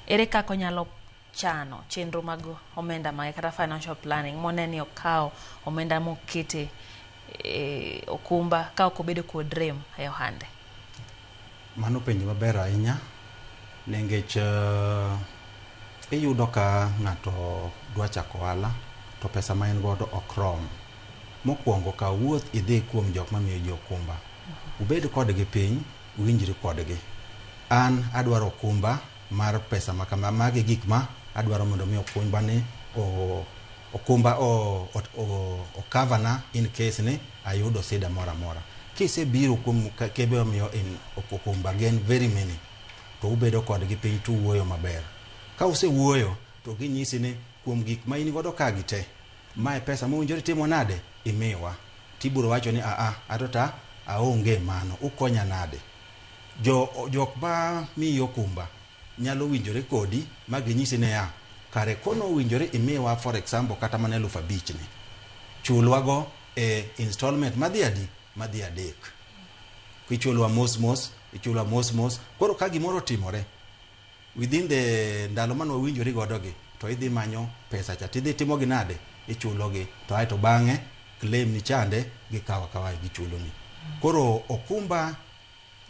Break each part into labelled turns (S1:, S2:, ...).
S1: Ere kaka onyalo chano chenro mag omenda mage kata financial planning mone ni okawo omenda mokete e okumba ka ok obedo kod rem e ohande?
S2: Mano penjo maber ahinya nikech iyudo ka ng'ato dwa chako ohala to pesa ma en godo ok rom. Mokwongo kaw wuoth idhi kuom jok mamiyo ji okumba. Ubed kodgi piny, uwinjri kodgi. An adwaro okumba mar pesa ma kama, magi e gik ma adwaro mondo mi okumba ni o, okumba o, o, o, o cover na in case ni ayudo sida moro amora. Kisebiro kuom kembe mamiyo in okumba, gin very many, to ubedo kodgi piny tuwuoyo maber. Ka usewuoyo to ginyisi ni kuom gik ma in godo ka gi te, mae pesa mowinjore timo nade, imiwa. Tibiro wacho ni aa, ato ta aonge mano, ukonya nade? Jo jok ma miyi okumba nyalo winjore kodi ma ginyisi niya, kare kono owinjore imiwa, for example, kata mana 5,000 ni. Chulwa go e installment madhi adi? Madhi 3. Kichulwa mos mos, ichulwa mos mos. Koro ka gimoro otimore, within the ndalo mane wawinjori godo gi, to idhi manyo pesa cha, tidhi timo gi nade? Ichulo gi. To aeto bang'e, claim ni chande, gikawo akawa gichuloni. Koro okumba,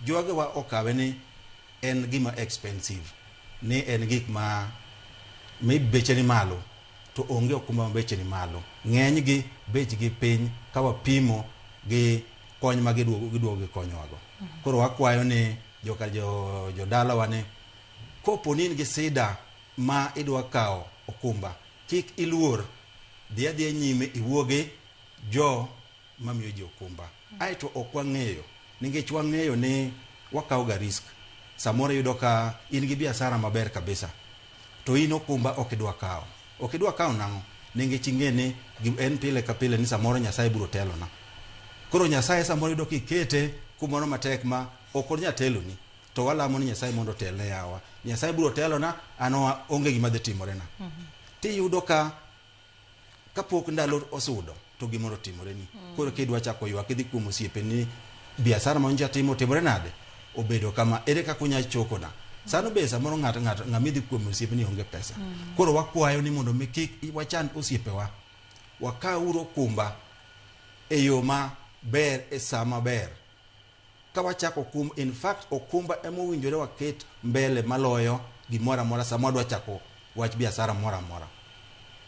S2: jogewa okawe ni en gima expensive, ni en gik ma maybe beche ni malo, to onge okumba ma beche ni malo. Ng'eny gi bechgi piny ka wapimo gi kony ma giduogo giduogo gikonyowago. Koro wakwayo ni joka jo jodalawa ni kopo ni in gi sida ma idwa kawo okumba, kik iluor, dhi adhiya nyime iwuo gi jo mamiyo ji okumba. Aeto ok wang'eyo, nikech wang'eyo ni wakawo ga risk. Samoro iyudo ka in gi biashara maber kabisa, to in okumba ok idwa kawo. Ok idwa kawo nang'o? Nikech ing'e ni en pile ka pile ni samoro Nyasaye biro telona. Koro Nyasaye samoro iyudo kikete kumoro matek ma ok onyal teloni. To walamo ni Nyasaye mondo otelne yawa. Nyasaye biro telona, an onge gima dhi timorena. Tiyudo ka kapok ndalo osudo to gimoro otimoreni. Koro kidwa chako ywak idhi kuom osiepeni, biashara ma nyocha timo otimore nade? Obedo kama, ere kaka unya chokona? Sano be samoro ng'ato ng'ato ng'ama idhi kuom osiepni onge pesa. Koro wakwayo ni mondo mi kik wachand osiepewa. Wakawuru okumba e yo ma ber e sa maber. Ka wachako okumba, in fact okumba ema owinjore waket mbele maloyo gimoro amora sama wadwa chako wach biashara moro amora.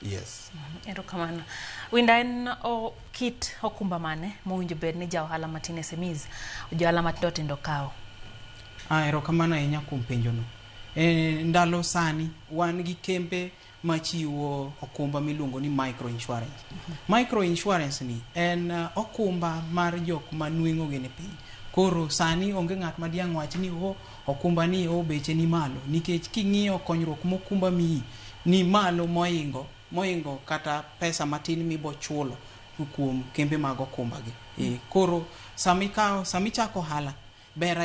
S2: Yes.
S1: Erokamano. Winda, en o, kit okumba mane mowinjo bed ni ja ohala matin, SMEs, jo ohala matindo tindo kawo?
S3: Ah, erokamano ahinya kuom penjono. E, ndalo sani wan gi kembe machiwo okumba miluongo ni micro insurance. Micro insurance ni en okumba mar jok ma nweng'o gi ni piny. Koro sani onge ng'at ma diang' wach ni o okumba ni o beche ni malo, nikech king'iyo konyruok mokumba miyi ni malo moingo moingo kata pesa matin mibo chulo kuom kembe mag okumba gi. E, koro sami kawo sami chako ohala ber.